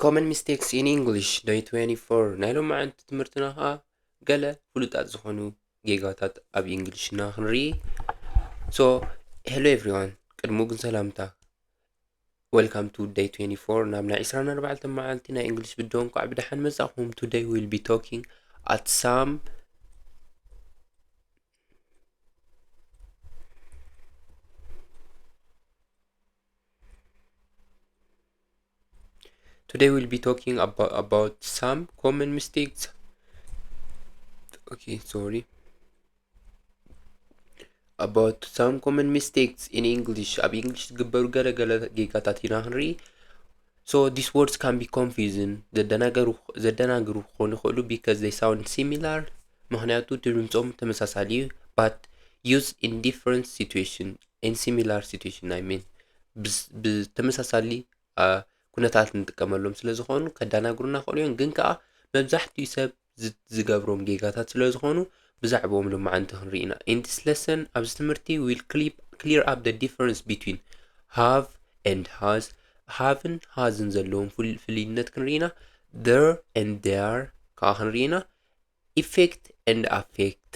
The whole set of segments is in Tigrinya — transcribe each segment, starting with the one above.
Common mistakes in English, day twenty-four። ናይ ሎማዓንቲ ትምህርትና ከዓ ገለ ፍሉጣት ዝኾኑ ጌጋታት ኣብ እንግሊሽና ክንርኢ። So, hello everyone። ቅድሙ ግን ሰላምታ። Welcome to day twenty-four። ናብ ናይ ዕስራን ኣርባዕተን መዓልቲ ናይ እንግሊሽ ቪድዮ እንኳዕ ብደሓን መጻኹም። Today we'll be talking at some Today we'll be talking about, about some common mistakes. Okay, sorry. About some common mistakes in English. ኣብ እንግሊሽ ዝግበሩ ገለ ገለ ጌጋታት ኢና ክንርኢ። So these words can be confusing. ዘደናገሩ ዘደናግሩ ክኾኑ ይኽእሉ because they sound similar። ምኽንያቱ ድምፆም ተመሳሳሊ እዩ፣ but used in different situation, in similar situation I mean። ብስ- ብተመሳሳሊ ኩነታት ንጥቀመሎም ስለ ዝኾኑ ከዳናግሩና ክእሉ እዮም። ግን ከዓ መብዛሕትኡ ሰብ ዝገብሮም ጌጋታት ስለ ዝኾኑ ብዛዕባኦም ሎማዓንቲ ክንርኢ ኢና። In this lesson፣ ኣብዚ ትምህርቲ we'll clear up the difference between have and has። Have ን has ን ዘለዎም ፍልይነት ክንርኢ ኢና። There and there ከዓ ክንርኢ ኢና። Effect and affect፣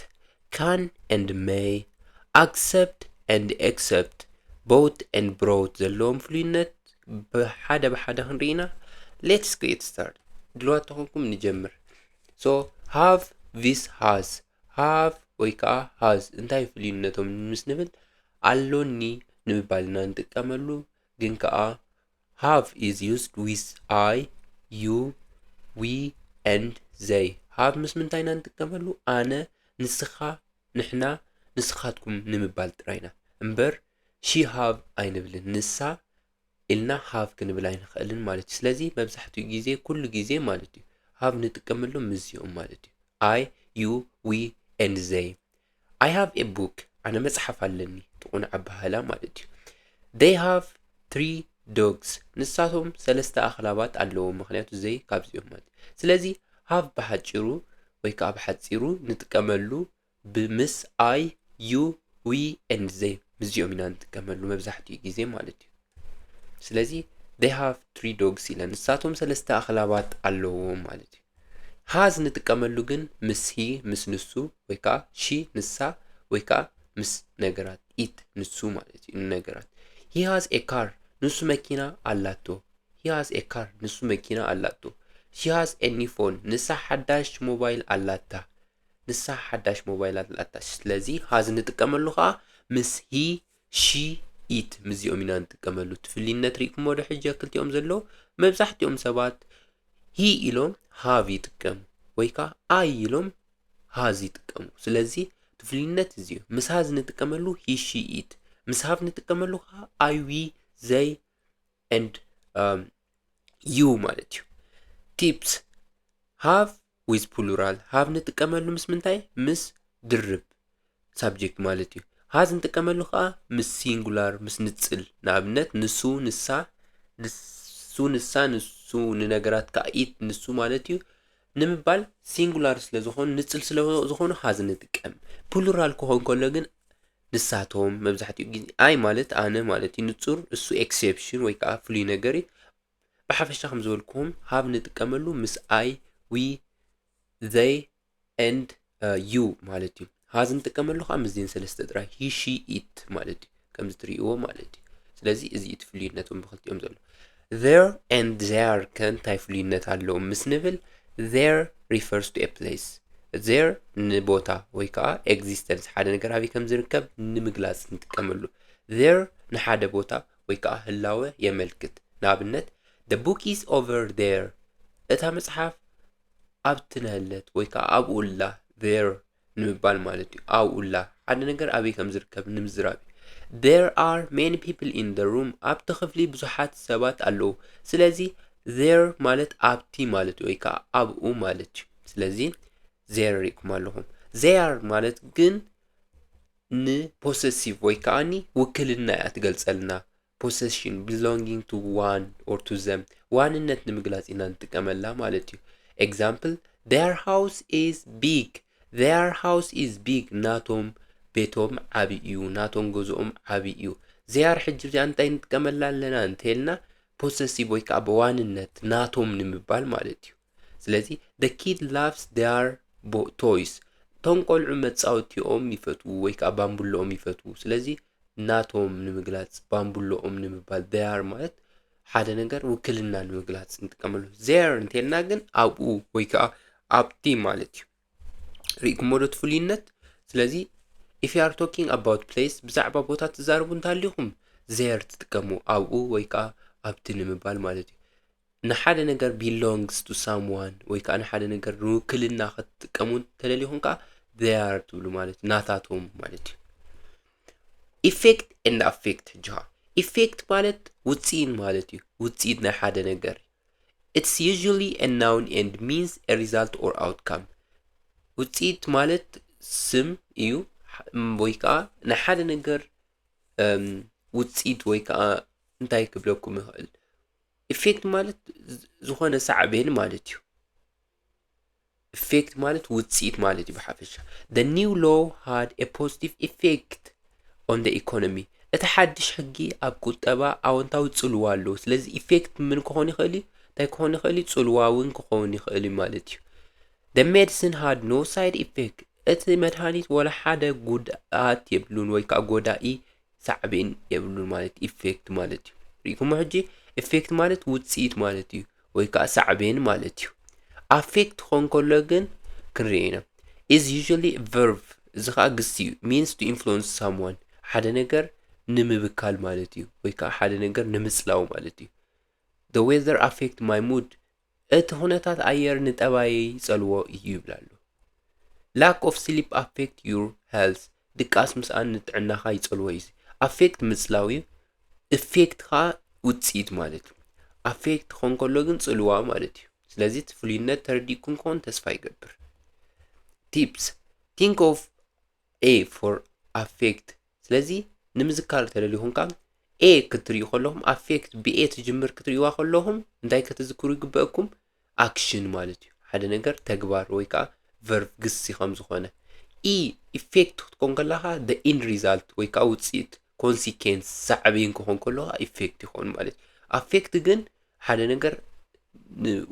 can and may፣ accept and accept፣ bought and brought ዘለዎም ፍሉይነት ብሓደ ብሓደ ክንርኢ ኢና። Let's get started። ድልዋት ተኾንኩም ንጀምር። So have vis has፣ have ወይ ከዓ has እንታይ ፍሉይነቶም ምስ ንብል ኣሎኒ ንምባል ኢና ንጥቀመሉ። ግን ከዓ have is used with I, you, we and they። Have ምስ ምንታይ ኢና ንጥቀመሉ? ኣነ፣ ንስኻ፣ ንሕና፣ ንስኻትኩም ንምባል ጥራይና እምበር she have ኣይንብልን። ንሳ ኢልና have ክንብል ኣይንኽእልን ማለት እዩ። ስለዚ መብዛሕትኡ ግዜ፣ ኩሉ ግዜ ማለት እዩ፣ have ንጥቀመሎም ምስዚኦም ማለት እዩ። I, you, we and they። I have a book፣ ኣነ መጽሓፍ ኣለኒ፣ ትቑን ኣባህላ ማለት እዩ። They have three dogs፣ ንሳቶም ሰለስተ ኣኽላባት ኣለዎም፣ ምኽንያቱ they ካብዚኦም ማለት እዩ። ስለዚ have ብሓጭሩ ወይ ከዓ ብሓፂሩ ንጥቀመሉ ብምስ I, you, we and they ምስዚኦም ኢና ንጥቀመሉ መብዛሕትኡ ግዜ ማለት እዩ። ስለዚ they have three dogs ኢለ፣ ንሳቶም ሰለስተ ኣኽላባት ኣለዎም ማለት እዩ። Has ንጥቀመሉ ግን ምስ he፣ ምስ ንሱ፣ ወይ ከዓ she፣ ንሳ፣ ወይ ከዓ ምስ ነገራት፣ it፣ ንሱ ማለት እዩ፣ ንነገራት። He has a car፣ ንሱ መኪና ኣላቶ። He has a car፣ ንሱ መኪና ኣላቶ። She has a new phone፣ ንሳ ሓዳሽ ሞባይል ኣላታ። ንሳ ሓዳሽ ሞባይል ኣላታ። ስለዚ has ንጥቀመሉ ከዓ ምስ he፣ she፣ it ምስዚኦም ኢና ንጥቀመሉ። እቲ ፍልይነት ርኢኹሞ ዶ ሕጂ ክልቲኦም ዘለዉ? መብዛሕትኦም ሰባት he ኢሎም have ይጥቀሙ ወይ ከዓ I ኢሎም has ይጥቀሙ። ስለዚ እቲ ፍልይነት እዚ እዩ። ምስ has ንጥቀመሉ he፣ she፣ it፣ ምስ have ንጥቀመሉ ከዓ I፣ we፣ they and you ማለት እዩ። Tips፣ have with plural፣ have ንጥቀመሉ ምስ ምንታይ? ምስ ድርብ subject ማለት እዩ። Has ንጥቀመሉ ከዓ ምስ singular፣ ምስ ንፅል። ንኣብነት ንሱ፣ ንሳ፣ ንሱ፣ ንሳ፣ ንሱ ንነገራት ከዓ it፣ ንሱ ማለት እዩ ንምባል singular ስለ ዝኾኑ፣ ንፅል ስለ ዝኾኑ has ንጥቀም። Plural ክኾን ከሎ ግን ንሳቶም፣ መብዛሕትኡ ግዜ I ማለት ኣነ ማለት እዩ፣ ንፁር፣ እሱ exception ወይ ከዓ ፍሉይ ነገር እዩ። ብሓፈሻ ከም ዝበልኩኹም have ንጥቀመሉ ምስ I፣ we፣ they and you ማለት እዩ። Has ንጥቀመሉ ከዓ ምስዚን ሰለስተ ጥራይ፣ he፣ she፣ it ማለት እዩ፣ ከምዚ ትርእይዎ ማለት እዩ። ስለዚ እዚ እቲ ፍልይነቶም ብክልቲኦም ዘሎ። There and their ከ እንታይ ፍልይነት ኣለዎም ምስ ንብል፣ there refers to a place። There ንቦታ ወይ ከዓ existence፣ ሓደ ነገር ኣበይ ከም ዝርከብ ንምግላፅ ንጥቀመሉ። There ንሓደ ቦታ ወይ ከዓ ህላወ የመልክት። ንኣብነት the book is over there፣ እታ መፅሓፍ ኣብቲ ነህለት ወይ ከዓ ኣብኡ ኣላ። There ንምባል ማለት እዩ። ኣብኡ ኣላ፣ ሓደ ነገር ኣበይ ከም ዝርከብ ንምዝራብ እዩ። There are many people in the room፣ ኣብቲ ክፍሊ ብዙሓት ሰባት ኣለዉ። ስለዚ there ማለት ኣብቲ ማለት እዩ ወይ ከዓ ኣብኡ ማለት እዩ። ስለዚ there ርኢኹም ኣለኹም። They are ማለት ግን ን possessive ወይ ከዓ ኒ ውክልና እያ ትገልፀልና። Possession፣ belonging to one or to them፣ ዋንነት ንምግላፅ ኢና ንጥቀመላ ማለት እዩ። Example፣ their house is big። Their house is big፣ ናቶም ቤቶም ዓብዪ እዩ፣ ናቶም ገዝኦም ዓብዪ እዩ። They are ሕጂ እዚኣ እንታይ ንጥቀመላ ኣለና እንተልና possessive ወይ ከዓ ብዋንነት ናቶም ንምባል ማለት እዩ። ስለዚ the kid loves their toys፣ እቶም ቆልዑ መፃወቲኦም ይፈትዉ ወይ ከዓ ባምቡሎኦም ይፈትዉ። ስለዚ ናቶም ንምግላፅ ባምቡሎኦም ንምባል their ማለት ሓደ ነገር ውክልና ንምግላፅ ንጥቀመሉ። Their እንተልና ግን ኣብኡ ወይ ከዓ ኣብቲ ማለት እዩ። ርኢኹሞ ዶ እቲ ፍሉይነት? ስለዚ if you are talking about place ብዛዕባ ቦታ ትዛረቡ እንተሃሊኹም their ትጥቀሙ፣ ኣብኡ ወይ ከዓ ኣብቲ ንምባል ማለት እዩ። ንሓደ ነገር belongs to someone ወይ ከዓ ንሓደ ነገር ንውክልና ክትጥቀሙ እንተደሊኹም ከዓ their ትብሉ ማለት እዩ፣ ናታቶም ማለት እዩ። Effect and affect ሕጂ ከዓ effect ማለት ውፅኢት ማለት እዩ። ውፅኢት ናይ ሓደ ነገር it's usually a noun and means a result or outcome። ውፅኢት ማለት ስም እዩ ወይ ከዓ ናይ ሓደ ነገር ውፅኢት ወይ ከዓ እንታይ ክብለኩም ይኽእል። Effect ማለት ዝኾነ ሳዕቤን ማለት እዩ። Effect ማለት ውፅኢት ማለት እዩ ብሓፈሻ። The new law had a positive effect on the economy። እቲ ሓድሽ ሕጊ ኣብ ቁጠባ ኣወንታዊ ፅልዋ ኣለዎ። ስለዚ effect ምን ክኾን ይኽእል እዩ? እንታይ ክኾን ይኽእል እዩ? ፅልዋ እውን ክኾን ይኽእል እዩ ማለት እዩ። The medicine had no side effect። እቲ መድሃኒት ወላ ሓደ ጉድኣት የብሉን ወይ ከዓ ጎዳኢ ሳዕቤን የብሉን ማለት effect ማለት እዩ። ርኢኹሞ ሕጂ effect ማለት ውፅኢት ማለት እዩ ወይ ከዓ ሳዕቤን ማለት እዩ። Affect ክኾን ከሎ ግን ክንሪኦ ኢና። Is usually verb፣ እዚ ከዓ ግሲ እዩ። Means to influence someone፣ ሓደ ነገር ንምብካል ማለት እዩ ወይ ከዓ ሓደ ነገር ንምፅላው ማለት እዩ። The weather affect my mood፣ እቲ ኩነታት ኣየር ንጠባየይ ይፀልዎ እዩ ይብል ኣሎ። Lack of sleep affect your health፣ ድቃስ ምስኣን ንጥዕናኻ ይፀልዎ እዩ። Affect ምፅላው እዩ። Effect ከዓ ውፅኢት ማለት እዩ። Affect ክኾን ከሎ ግን ፅልዋ ማለት እዩ። ስለዚ እቲ ፍሉይነት ተረዲእኩም ክኾን ተስፋ ይገብር። Tips፣ think of A for affect። ስለዚ ንምዝካር ተደሊኹም ከዓ A ክትሪኡ ከለኹም፣ affect ብ A ትጅምር ክትሪእዋ ከለኹም እንታይ ክትዝክሩ ይግበአኩም? Action ማለት እዩ። ሓደ ነገር ተግባር ወይ ከዓ verb ግሲ ከም ዝኾነ። E effect ክትኮን ከላኻ the end result ወይ ከዓ ውፅኢት፣ consequence፣ ሳዕቤን ክኾን ከሎ ከዓ effect ይኾን ማለት እዩ። Affect ግን ሓደ ነገር ን-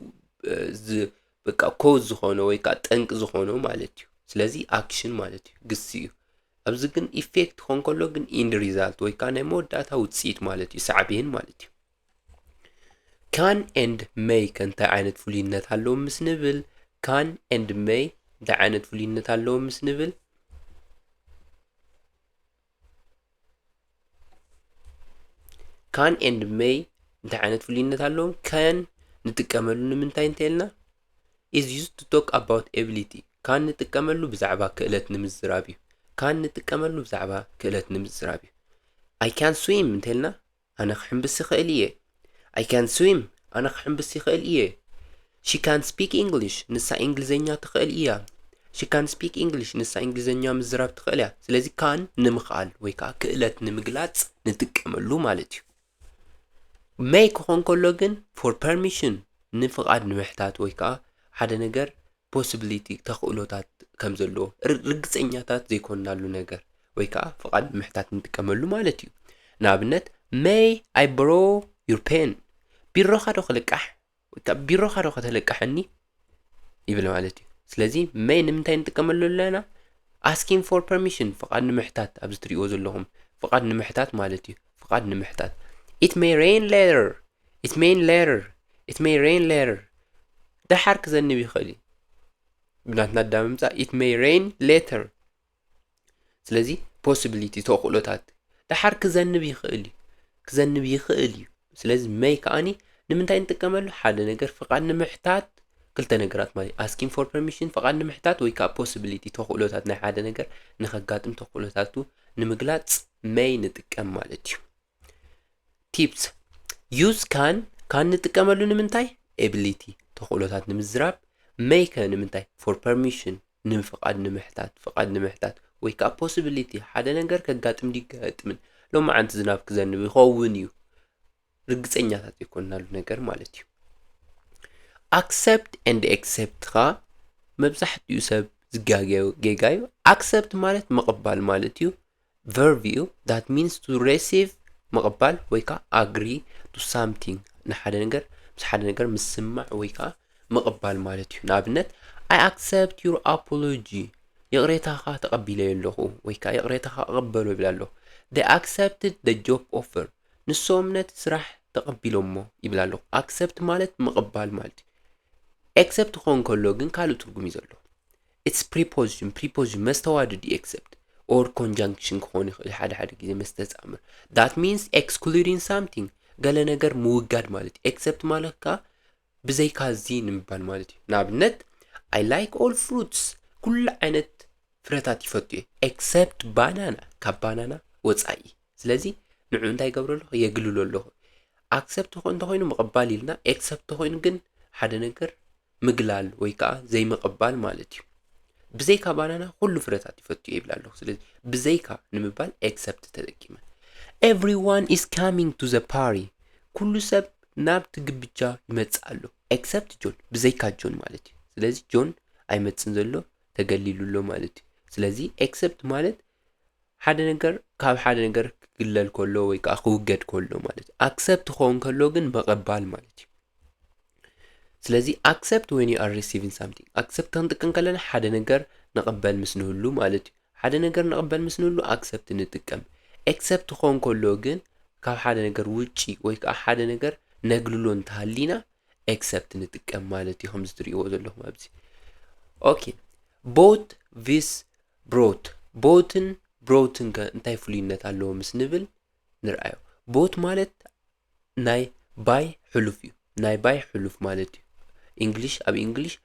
ዝ- በቃ cause ዝኾነ ወይ ከዓ ጠንቂ ዝኾነ ማለት እዩ። ስለዚ action ማለት እዩ፣ ግሲ እዩ። ኣብዚ ግን effect ክኾን ከሎ ግን end result ወይ ከዓ ናይ መወዳእታ ውፅኢት ማለት እዩ፣ ሳዕቤን ማለት እዩ። Can and may ከ እንታይ ዓይነት ፍሉይነት ኣለዎም ምስ ንብል፣ can and may እንታይ ዓይነት ፍሉይነት ኣለዎም ምስ ንብል፣ can and may እንታይ ዓይነት ፍሉይነት ኣለዎም? Can ንጥቀመሉ ንምንታይ እንተልና is used to talk about ability። Can ንጥቀመሉ ብዛዕባ ክእለት ንምዝራብ እዩ። Can ንጥቀመሉ ብዛዕባ ክእለት ንምዝራብ እዩ። I can swim እንተልና ኣነ ክሕምብስ ይኽእል እየ። I can swim፣ ኣነ ክሕምብስ ይኽእል እየ። She can speak English፣ ንሳ እንግሊዘኛ ትኽእል እያ። She can speak English፣ ንሳ እንግሊዘኛ ምዝራብ ትኽእል እያ። ስለዚ can ንምኽኣል ወይ ከዓ ክእለት ንምግላፅ ንጥቀመሉ ማለት እዩ። May ክኾን ከሎ ግን for permission፣ ንፍቓድ ንምሕታት ወይ ከዓ ሓደ ነገር possibility፣ ተኽእሎታት ከም ዘለዎ ር- ርግፀኛታት ዘይኮንናሉ ነገር ወይ ከዓ ፍቓድ ንምሕታት ንጥቀመሉ ማለት እዩ። ንኣብነት may I borrow your pen፣ ቢሮኻ ዶ ክልቃሕ ወይ ከዓ ቢሮኻ ዶ ከተለቃሐኒ ይብል ማለት እዩ። ስለዚ may ንምንታይ ንጥቀመሉ ኣለና? Asking for permission፣ ፍቓድ ንምሕታት፣ ኣብዚ ትሪእዎ ዘለኹም ፍቓድ ንምሕታት ማለት እዩ። ፍቓድ ንምሕታት። It may rain later፣ it may later፣ it may rain later፣ ደሓር ክዘንብ ይኽእል እዩ። ብናትና ኣዳምፃ it may rain later። ስለዚ possibility፣ ተኽእሎታት፣ ደሓር ክዘንብ ይኽእል እዩ፣ ክዘንብ ይኽእል እዩ። ስለዚ may ከዓኒ ንምንታይ ንጥቀመሉ? ሓደ ነገር ፍቓድ ንምሕታት፣ ክልተ ነገራት ማለት እዩ። Asking for permission፣ ፍቓድ ንምሕታት ወይ ከዓ possibility፣ ተኽእሎታት፣ ናይ ሓደ ነገር ንኸጋጥም ተኽእሎታቱ ንምግላፅ may ንጥቀም ማለት እዩ። Tips፣ use can፣ can ንጥቀመሉ ንምንታይ? Ability፣ ተኽእሎታት ንምዝራብ። May ከ ንምንታይ? For permission፣ ንፍቓድ ንምሕታት፣ ፍቓድ ንምሕታት ወይ ከዓ possibility፣ ሓደ ነገር ከጋጥም ድዩ ኣይጋጥምን፣ ሎማዓንቲ ዝናብ ክዘንብ ይኸውን እዩ፣ ርግፀኛታት ዘይኮንናሉ ነገር ማለት እዩ። Accept and accept ኸዓ መብዛሕትኡ ሰብ ዝጋገዮ ጌጋ እዩ። Accept ማለት ምቕባል ማለት እዩ። Verb እዩ። That means to receive ምቕባል ወይ ከዓ agree to something፣ ንሓደ ነገር፣ ምስ ሓደ ነገር ምስማዕ ወይ ከዓ ምቕባል ማለት እዩ። ንኣብነት I accept your apology፣ ይቕሬታኻ ተቐቢለዮ ኣለኹ ወይ ከዓ ይቕሬታኻ እቕበሎ ይብል ኣለኹ። They accepted the job offer፣ ንሶም ነቲ ስራሕ ተቐቢሎሞ ይብል ኣለኹ። Accept ማለት ምቕባል ማለት እዩ። Accept ክኾን ከሎ ግን ካልእ ትርጉም እዩ ዘለዎ። It's preposition፣ preposition መስተዋድድ እዩ። Accept or conjunction ክኾን ይኽእል ሓደ ሓደ ግዜ መስተጻምር። That means excluding something፣ ገለ ነገር ምውጋድ ማለት እዩ። Accept ማለት ከዓ ብዘይካ እዚ ንምባል ማለት እዩ። ንኣብነት I like all fruits፣ ኩሉ ዓይነት ፍረታት ይፈቱ እየ፣ except banana፣ ካብ ባናና ወፃኢ። ስለዚ ንዑ እንታይ ይገብሮ ኣለኹ? የግልሎ ኣለኹ። Accept እንተኾይኑ ምቕባል ኢልና፣ accept እንተኾይኑ ግን ሓደ ነገር ምግላል ወይ ከዓ ዘይምቕባል ማለት እዩ። ብዘይካ ባናና ኩሉ ፍረታት ይፈቱ እየ ይብል ኣለኹ። ስለዚ ብዘይካ ንምባል accept ተጠቂመ። Everyone is coming to the party፣ ኩሉ ሰብ ናብቲ ግብጃ ይመጽእ ኣሎ፣ except ጆን፣ ብዘይካ ጆን ማለት እዩ። ስለዚ ጆን ኣይመጽን ዘሎ፣ ተገሊሉ ኣሎ ማለት እዩ። ስለዚ accept ማለት ሓደ ነገር ካብ ሓደ ነገር ክግለል ከሎ ወይ ከዓ ክውገድ ከሎ ማለት እዩ። Accept ክኸውን ከሎ ግን ምቕባል ማለት እዩ። ስለዚ accept when you are receiving something፣ accept ክንጥቀም ከለና ሓደ ነገር ንቕበል ምስ ንህሉ ማለት እዩ። ሓደ ነገር ንቕበል ምስ ንህሉ accept ንጥቀም። Accept ክኸውን ከሎ ግን ካብ ሓደ ነገር ውጪ ወይ ከዓ ሓደ ነገር ነግልሎ እንተሃሊና accept ንጥቀም ማለት እዩ፣ ከምዚ ትሪእዎ ዘለኹም ኣብዚ። Okay፣ bought vis brought፣ bought ን brought ን ከ እንታይ ፍሉይነት ኣለዎ ምስ ንብል ንርኣዮ። Bought ማለት ናይ buy ሕሉፍ እዩ። ናይ buy ሕሉፍ ማለት እዩ። English፣ ኣብ English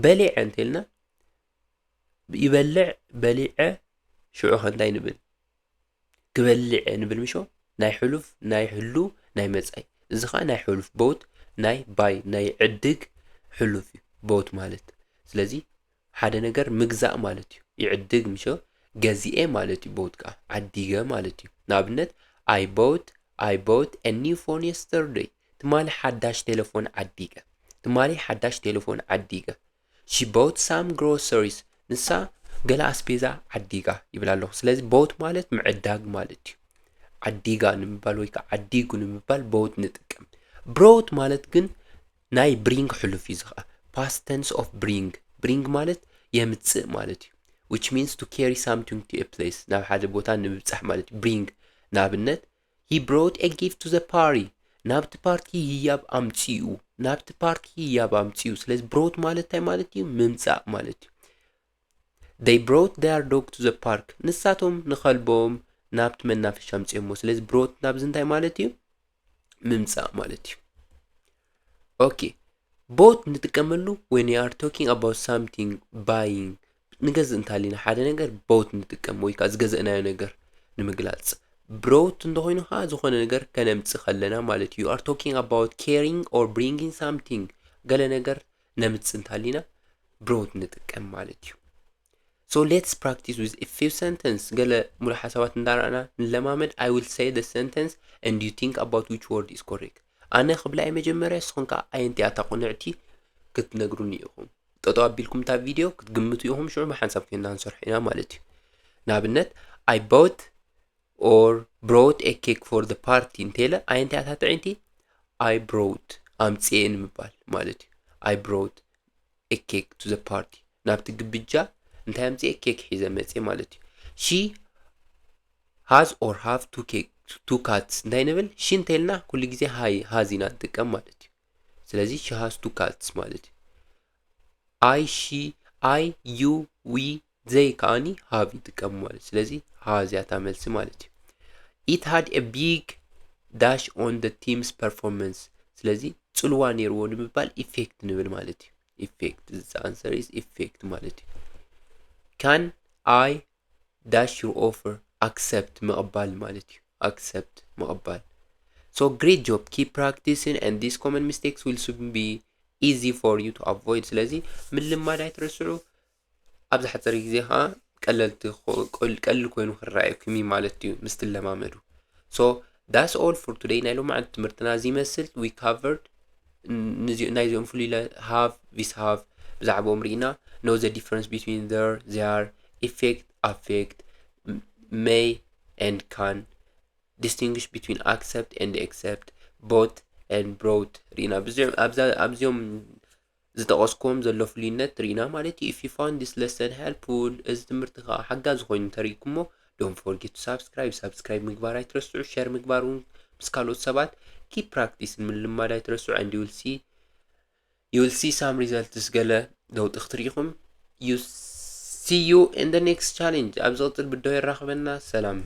በሊዐ እንተልና ይበልዕ፣ በሊዐ፣ ሽዑ ከ እንታይ ንብል? ክበልዕ ንብል ምሾ? ናይ ሕሉፍ፣ ናይ ህሉ፣ ናይ መጻኢ። እዚ ኸዓ ናይ ሕሉፍ bought፣ ናይ buy፣ ናይ ዕድግ ሕሉፍ እዩ bought ማለት። ስለዚ ሓደ ነገር ምግዛእ ማለት እዩ። ይዕድግ ምሾ? ገዚኤ ማለት እዩ። Bought ከኣ ዓዲገ ማለት እዩ። ንኣብነት I bought I bought a new phone yesterday፣ ትማሊ ሓዳሽ ቴሌፎን ዓዲገ። ትማሊ ሓዳሽ ቴሌፎን ዓዲገ። She bought some groceries፣ ንሳ ገለ ኣስቤዛ ዓዲጋ ይብል ኣለኹ። ስለዚ bought ማለት ምዕዳግ ማለት እዩ። ዓዲጋ ንምባል ወይ ከዓ ዓዲጉ ንምባል bought ንጥቀም። Brought ማለት ግን ናይ bring ሕሉፍ እዩ። እዚ ከዓ past tense of bring። Bring ማለት የምጽእ ማለት እዩ። Which means to carry something to a place፣ ናብ ሓደ ቦታ ንምብጻሕ ማለት እዩ። Bring፣ ንኣብነት He brought a gift to the party፣ ናብቲ ፓርቲ ህያብ ኣምጺኡ። ናብቲ ፓርቲ ህያብ ኣምጺኡ። ስለዚ brought ማለት እንታይ ማለት እዩ? ምምጻእ ማለት እዩ። They brought their dog to the park፣ ንሳቶም ንኸልቦም ናብቲ መናፈሻ ኣምጺኦሞ። ስለዚ brought ናብዚ እንታይ ማለት እዩ? ምምጻእ ማለት እዩ። Okay፣ bought ንጥቀመሉ when we are talking about something፣ buying፣ ንገዝእ እንተሃሊና ሓደ ነገር bought ንጥቀም ወይ ከዓ ዝገዘእናዮ ነገር ንምግላጽ። Brought እንተኾይኑ ከዓ ዝኾነ ነገር ከነምጽእ ከለና ማለት እዩ። You are talking about carrying or bringing something፣ ገለ ነገር ነምጽእ እንተሃሊና brought ንጥቀም ማለት እዩ። So let's practice with a few sentence። ገለ ሙሉ ሓሳባት እንዳረኣና ንለማመድ። I will say the sentence and you think about which word is correct። ኣነ ክብላ እየ መጀመርያ፣ ንስኹም ከዓ ኣየንቲኣ እታ ቅንዕቲ ክትነግሩኒ ኢኹም። ጠጠው ኣቢልኩም እታ ቪድዮ ክትግምቱ ኢኹም፣ ሽዑ ብሓንሳብ ኮይና ክንሰርሖ ኢና ማለት እዩ። ንኣብነት I bought or brought a cake for the party እንተኢለ ኣየንቲኣ እታ ጥዕይቲ? I brought፣ ኣምጽኤ ንምባል ማለት እዩ። I brought a cake to the party፣ ናብቲ ግብጃ እንታይ ኣምጽኤ? ኬክ ሒዘ መጽኤ ማለት እዩ። She has or have two cake፣ two cats እንታይ ንብል? She እንተልና ኩሉ ግዜ ሃይ፣ has ኢና ንጥቀም ማለት እዩ። ስለዚ she has two cats ማለት እዩ። I፣ she፣ I፣ you፣ we፣ they ከኣኒ have ይጥቀሙ ማለት እዩ። ስለዚ has እያ እታ መልሲ ማለት እዩ። It had a big dash on the team's performance፣ ስለዚ ጽልዋ ነይርዎ ንምባል ኢፌክት ንብል ማለት እዩ። ኢፌክት፣ the answer is ኢፌክት ማለት እዩ። Can I dash your offer? Accept ምቕባል ማለት እዩ። Accept ምቕባል። So great job, keep practicing and these common mistakes will soon be easy for you to avoid። ስለዚ ምልማድ ኣይትረስዑ፣ ኣብ ዝሓጸረ ግዜ ከዓ ቀለልቲ ክኾ-፣ ቀል-፣ ቀሊል ኮይኑ ክረኣየኩም እዩ ማለት እዩ ምስ ትለማመዱ። So that's all for today። ናይ ሎማዓንቲ ትምህርትና እዚ ይመስል። We covered ን-፣ ንዚ-፣ ናይዚኦም ፍሉይ ኢለ have፣ vis have ብዛዕባኦም ርኢና። Know the difference between there፣ they are፣ ኢፌክት፣ ኣፌክት፣ ም-፣ may and can፣ distinguish between accept and accept, bought and brought ርኢና። ኣብዚኦም ዝጠቐስኩዎም ዘሎ ፍልይነት ርኢና ማለት እዩ። If you found this lesson helpful፣ እዚ ትምህርቲ ከዓ ሓጋዚ ኮይኑ እንተሪእኩሞ፣ don't forget to subscribe፣ subscribe ምግባር ኣይትረስዑ፣ share ምግባር እውን ምስ ካልኦት ሰባት፣ keep practice ንምልማድ ኣይትረስዑ። And you will see you will see some results፣ ገለ ለውጢ ክትርኢ ኢኹም። You see you in the next challenge። ኣብ ዝቕፅል ብድሆ የራኽበና። ሰላም።